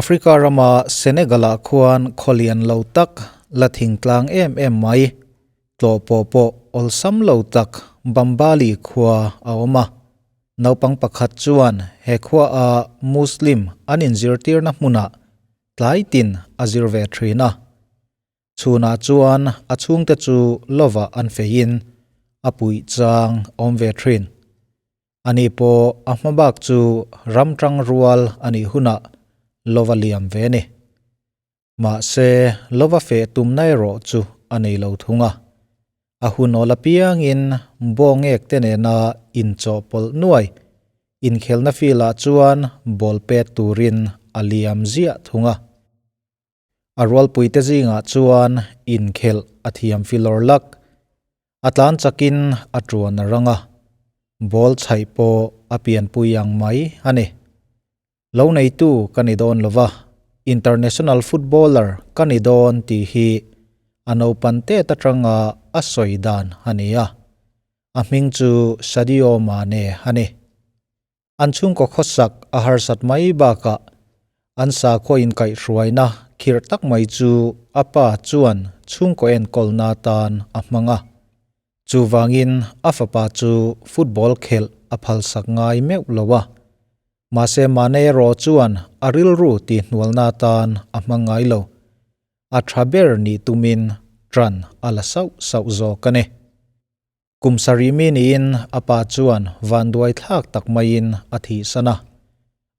Africa rama Senegal-ah khuan khaw lian lo tak, la thingtlang em em mai, tlawh pawh pawh awlsam lo tak Bambali khua a awm a. Naupang pakhat chuan he khuaah Muslim an inzirtirna hmunah tlai tin a zir ve thin a. Chhunah chuan a chhungte chu lovah an feiin a puih chang a awm ve thin. Ani pawh a hma bak chu ram tang rual a nih hunah lova liam ve ni. Mahse, lova feh tumna erawh chu a nei lo thung a. A hun awl apiangin bawngek te nena inchawhpawlh nuai inkhelhna field-ah chuan ball pet turin a liam ziah thung a. A rualpuite zingah chuan inkhelh a thiam filawr lak. A tlan chakin a tuan a rang a, ball chhaih pawh a pianpui ang mai a ni. Lo neitu ka ni dawn lova, international footballer ka ni dawn tih hi a naupan tet atanga a sawi dan a ni a. A hming chu Sadio Mane a ni. An chhungkaw khawsak a harsat mai bakah an sakhaw inkaihhruaina khirh tak mai chu a pa chuan chhungkaw enkawlna atan a hmang a. Chuvangin a fapa chu football khelh a phalsak ngai meuh lo a. Mahse Mane erawh chuan a rilru tihhnualna atan a hmang ngai lo. A tha ber nih tumin ṭan a la sauh sauh zawk a ni. Kum sarih mi niin a pa chuan vanduai thlak tak maiin a thihsan a.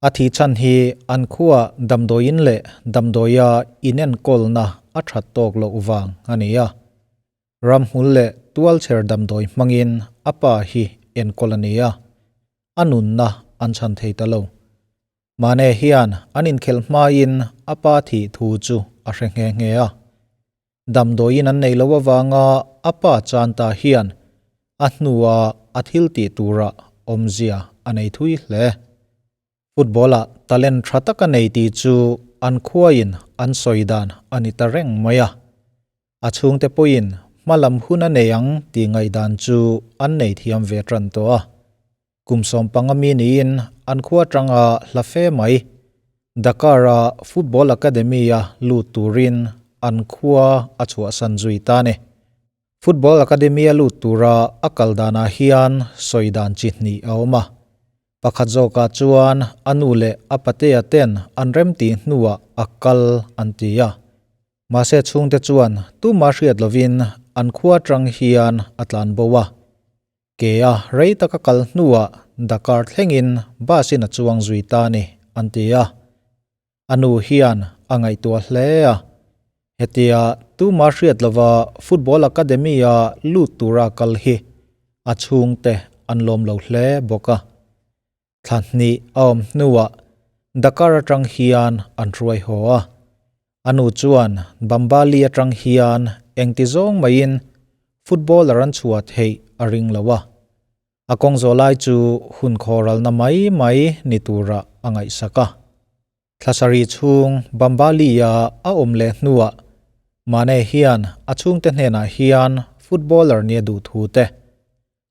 A thihchhan hi an khuaa damdawiin leh damdawia inenkawlna a that tawk loh vang a ni a. Ramhmul leh tualchher damdawi hmangin a pa hi enkawl a ni a, a nunna an chhan thei ta lo. Mane hian an inkhelh hmain a pa thih thu chu a hre nghe nghe a. Damdawiin an nei lo avanga a pa Chanta hian a hnua a thil tih turah awmzia a nei thui hle. Football-ah talent tha tak a nei tih chu an khuaiin an sawi dan a ni ta reng mai a. A chhungte pawhin hma lam hun a nei ang tih ngaihdan chu an nei thiam ve tan tawh a. Kum 15 mi niin an khua atanga hla fe mai. Dakar-a Football Academy-a lut turin an khua a chhuahsan zui ta ni. Football Academy-a lut tura a kal danah hian sawi dan chi hnih a awm a. Pakhat zawkah chuan a nu leh a patea ten an remtih hnuah a kal an ti a. Mahse chhungte chuan tumah hriat lovin an khua atang hian a tlan bo a. Ke a rei taka kal hnuah Dakar thlengin bus in a chuang zui ta ni an ti a. A nu hian a ngaihtuah hle a. Hetia tuma hriat lova Football Academy a lut tura kal hi a chhungte an lawm lo hle bawk a. Thla hnih a awm hnuah Dakar atang hian an hruai haw a. A nu chuan Bambali atang hian engti zawng maiin footballer an chhuah theih a ring lo a. A kawng zawh lai chu hun khawralna mai mai ni turah a ngaihsak a. Thla sarih chhung Bambali-a a awm leh hnuah Mane hian a chhungte hnenah hian footballer nia duh thu te,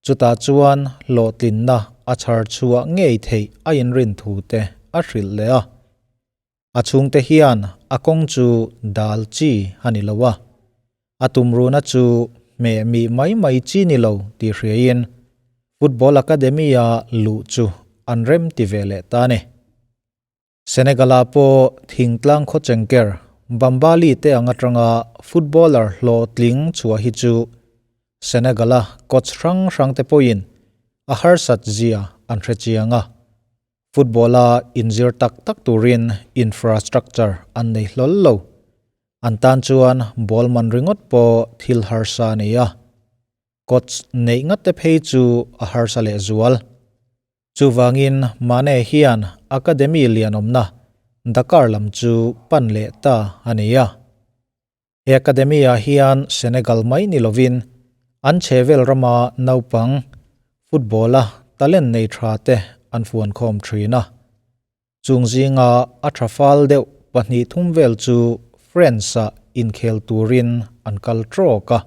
Chutah chuan hlawhtlinna a chhar chhuah ngei theih a inrin thu te a hrilh leh a. A chhungte hian a kawng chu dal chi a ni lo a, a tumruhna chu hmeh mih mai mai chi ni lo tih hriain Football Academy-a luh chu an rem ti ve leh ta a ni. Senegal-ah pawh thingtlang khaw chengker Bambali te ang atanga footballer hlawhtling chhuah hi chu Senegal-a coach hrang hrang te pawhin a harsat zia an hre chiang a. Football-a inzir tak tak turin infrastructure an nei hlawl lo. An tan chuan ball man ringawt pawh thil harsa a ni a. Coach neih ngat te phei chu a harsa lehzual. Chuvangin Mane hian Academy lian awmna Dakar lam chu pan leh ta a ni a. He Academy-ah hian Senegal mai ni lovin an chhevel rama naupang football-a talent nei tha te an fuankhawm thin a. Chung zinga a tha fal deuh pahnih thum vel chu France-ah inkhel turin an kal trawk a.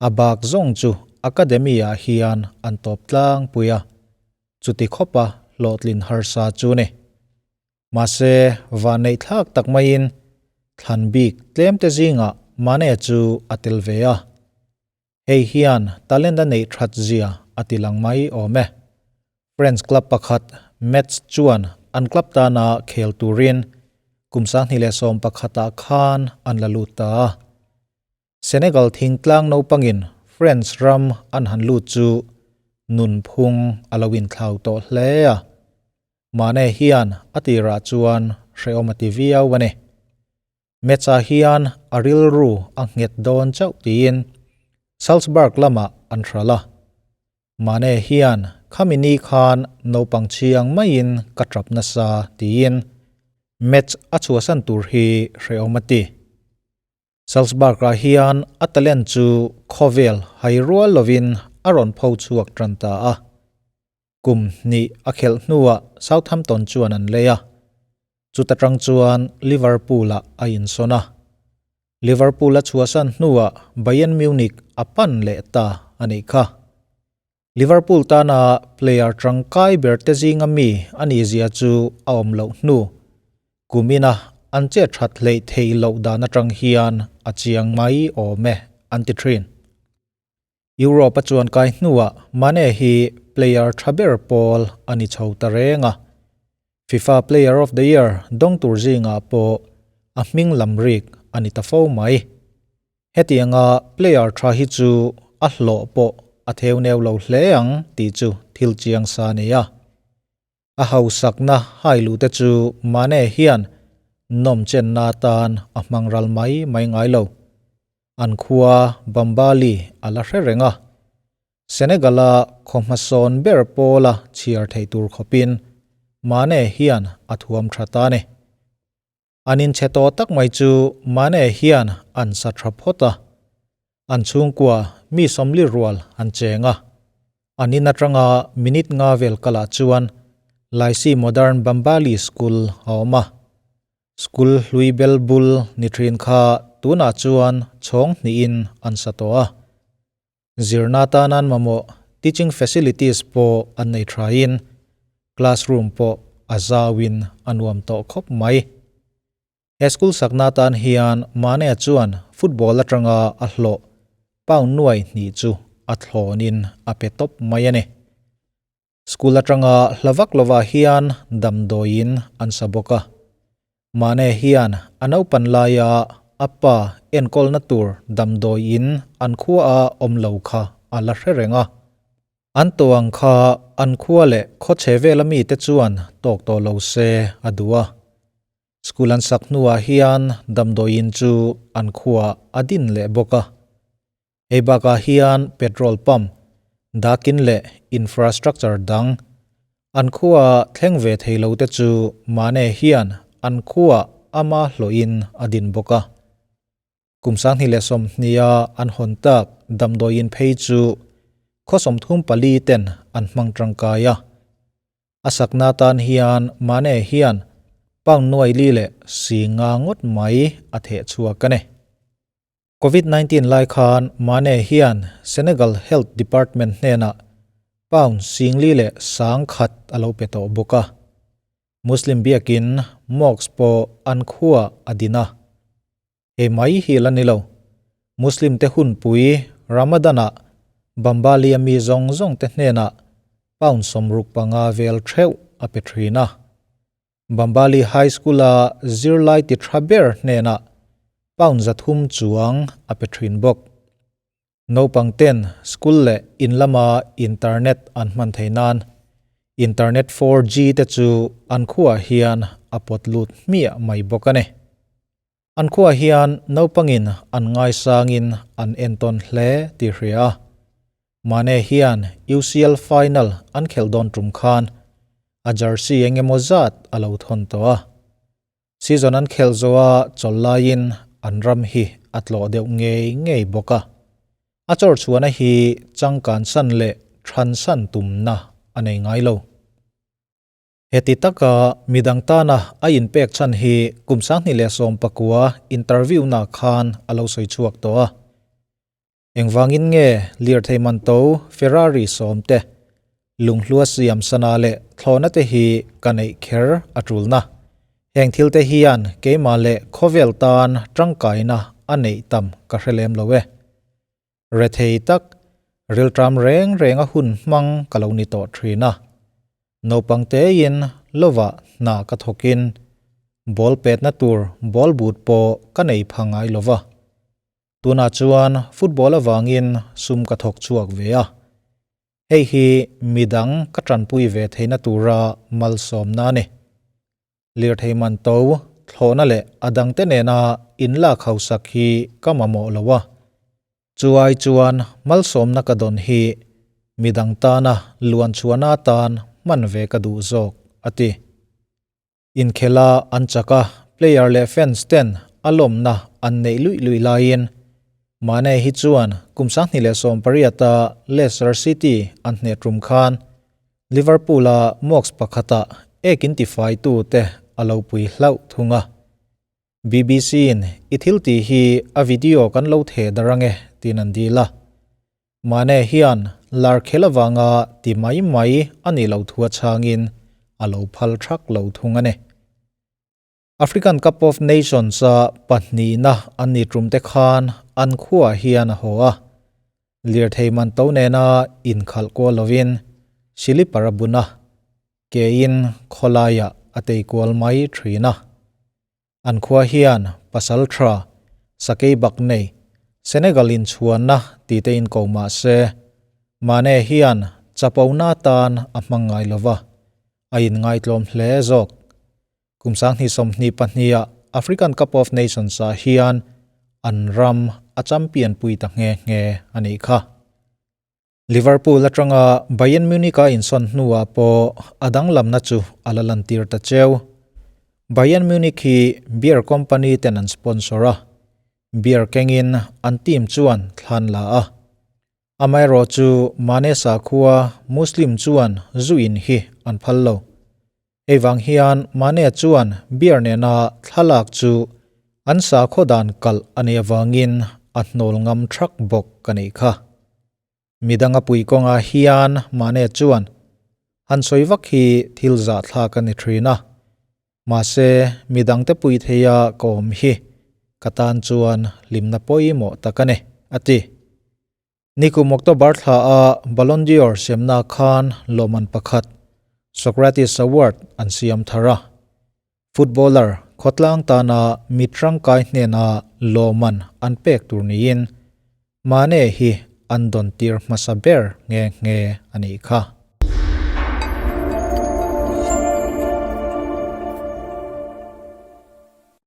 A bak zawng chu Academy-ah hian an tawp tlangpui a, chuti khawpa hlawhtlin harsa chu ni. Mahse, vanneih thlak tak maiin thlan bik tlem te zingah Mane chu a tel ve a. Hei hian talent a neih that zia a ti lang mai awm e. French club pakhat Metz chuan an club tana khel turin kum 2011 ah khan an la lut ta a. Senegal thingtlang naupangin French ram an han lut chu nunphung a lo inthlau tawh hle a. Mane hian a tirah chuan hrehawm a ti viau a ni. Metz-ah hian a rilru a nghet dawn chauh tiin Salzburg lamah an hral a. Mane hian khami ni khan naupang chiang maiin ka tap nasa tiin Metz a chhuahsan tur hi hrehawm a ti. Salzburg-ah hian a talent chu khawvel hai rual lovin a rawn pho chhuak tan ta a. Kum hnih a khelh hnuah Southampton chuan an lei a, chuta tang chuan Liverpool-ah a insawn a. Liverpool a chhuahsan hnuah Bayern Munich a pan leh ta a nih kha. Liverpool tana player tangkai ber te zinga mi a nih zia chu a awm loh hnu kumina an chet that hleih theih loh dan atang hian a chiang mai awm e, an ti thin. Europe a chuan kai hnuah Mane hi player tha ber pawl a ni chho ta reng a, FIFA Player of the Year dawng tur zingah pawh a hming lam rik a ni ta fo mai. Hetianga player tha hi chu a hlawh pawh a theu neu lo hle ang tih chu thil chiang sa a ni a. A hausakna hailute chu Mane hian nawmchenna atan a hmang ral mai mai ngai lo. An khua Bambali a la hre reng a, Senegal-a khaw hmasawn ber pawla chhiar theih tur khawpin Mane hian a thuam tha ta a ni. An inchhe tawh tak mai chu Mane hian an sa tha phawt a, an chhungkua mi sawmli rual an cheng a. An in atanga minute nga vel kalah chuan Lycée Moderne Bambali School a awm a. School hlui bel bul ni thin kha tunah chuan chhawng hnihin an sa tawh a. Zirna tan an mamawh teaching facilities pawh an nei thain classroom pawh a zauin a nuam tawh khawp mai. He school sakna tan hian Mane chuan football atanga a hlawh pound nuai hnih chu a thlawnin a pe tawp mai a ni. School atanga hla vak lovah hian damdawiin an sa bawk a. Mane hian a naupan laia a pa enkawlna tur damdawiin an khua a awm lo kha a la hre reng a. An tawh ang kha an khua leh khawchhe vela mite chuan tawk tawh lo se a duh a. School an sak hnuah hian damdawiin chu an khua a din leh bawk a. Hei bakah hian petrol pump, dakin leh infrastructure dang an khua thleng ve thei lo te chu Mane hian an khua ama hlawhin a din bawk a. Kum 2020 a an hawn tak damdawiin phei chu khaw 34 ten an hmang tangkai a. A sakna tan hian Mane hian pound nuai li leh si nga ngawt mai a theh chhuak a ni. Covid 19 lai khan Mane hian Senegal Health Department hnenah pound singli leh sang khat a lo pe tawh bawk a. Muslim biakin mosque pawh an khua a din a. Hei mai hi la ni lo. Muslim te hunpui Ramadan-ah Bambali a mi zawng zawng te hnenah pound 65 vel theuh a pe thin a. Bambali High School-a zirlai ti tha ber hnenah pound 300 chuang a pe thin bawk. Naupang ten school leh in lama internet an hman thei nan internet 4G te chu an khuaah hian a pawt lut hmiah mai bawk a ni. An khuaah hian naupangin an ngaisangin an entawn hle tih hria a. Mane hian UCL final an khelh dawn tum khan a jersey eng emaw zat a lo thawn tawh a. Season an khelh zawha chawl laiin an ram hi a tlawh deuh ngei ngei bawk a. A chawr chhuahna hi changkan san leh than san tumna a nei ngai lo. Heti taka midang tana a inpek chhan hi kum 2019 interview na khan a lo sawi chhuak tawh a. Engvangin nge lirthei man to Ferrari sawm te, lunghlua siam sana leh thlawhna te hi ka neih kher a tulna. Heng thil te hian keimah leh khawvel tan tangkaina a neih tam ka hre lem lo e. Rethei tak, rilṭam reng reng a hun hmang ka lo ni tawh ṭhin a. Naupang tein lovah hna ka thawkin ball petna tur ball boot pawh ka nei pha ngai lo va. Tunah chuan football avangin sum ka thawk chhuak ve a. Hei hi midang ka tanpui ve theihna tura malsawmna a ni. Lirthei man to, thlawhna leh a dangte nena inlak hausak hi ka mamawh lo a. Chu ai chuan malsawmna ka dawn hi midang tana luanchhuahna atan hman ve ka duh zawk, a ti. Inkhela an chak a, player leh fans ten a lawmna an neih luih luih laiin Mane hi chuan kum 2018 a Leicester City an hneh tum khan Liverpool a box pakhatah ekin tifaitu te a lo pui hlauh thung a. BBC in i thil tih hi a video kan lo theh dar ange tiin an dil a. Mane hian lar khel avanga ti mai mai a nih loh thu a chhangin a lo phal thak lo thung a ni. African Cup of Nations-a pahnihna an ni tum te khan an khuaah hian a haw a. Lirthei man to nena inkhalh kual lovin silipar a bun a, kein khawlaiah a tei kual mai thin a. An khua hian pasal tha, sakei bak nei, Senegal inchhuanna tih te in ko mah se, Mane hian chapona atan a hmang ngai lo va, a inngaitlawm hle zawk. Kum 2022 ah African Cup of Nations ah hian an ram a champion pui ta nghe nghe a nih kha. Liverpool atanga Bayern Munich a insawn hnuah pawh a danglamna chu a la lantir ta cheu. Bayern Munich hi beer company ten an sponsor a, beer kengin an team chuan thlan la a. Amaherawh chu Mane sakhua Muslim chuan zu in hi an phal lo. Hei vang hian Mane chuan beer nena thlalak chu an sakhaw dan kalh a nih avangin a hnawl ngam thak bawk a nih kha. Midang a pui kawngah hian Mane chuan han sawi vak hi thil zahthlak a ni thin a, mahse midangte pui theia ka awm hi ka tan chuan hlimna pawimawh tak a ni, a ti. Nikum October thla a Ballon d'Or siamna khan lawmman pakhat Socrates Award an siam thar a. Footballer khawtlang tana mi tangkai hnena lawmman an pek tur niin Mane hi an dawn tir hmasa ber nghe nghe a nih kha.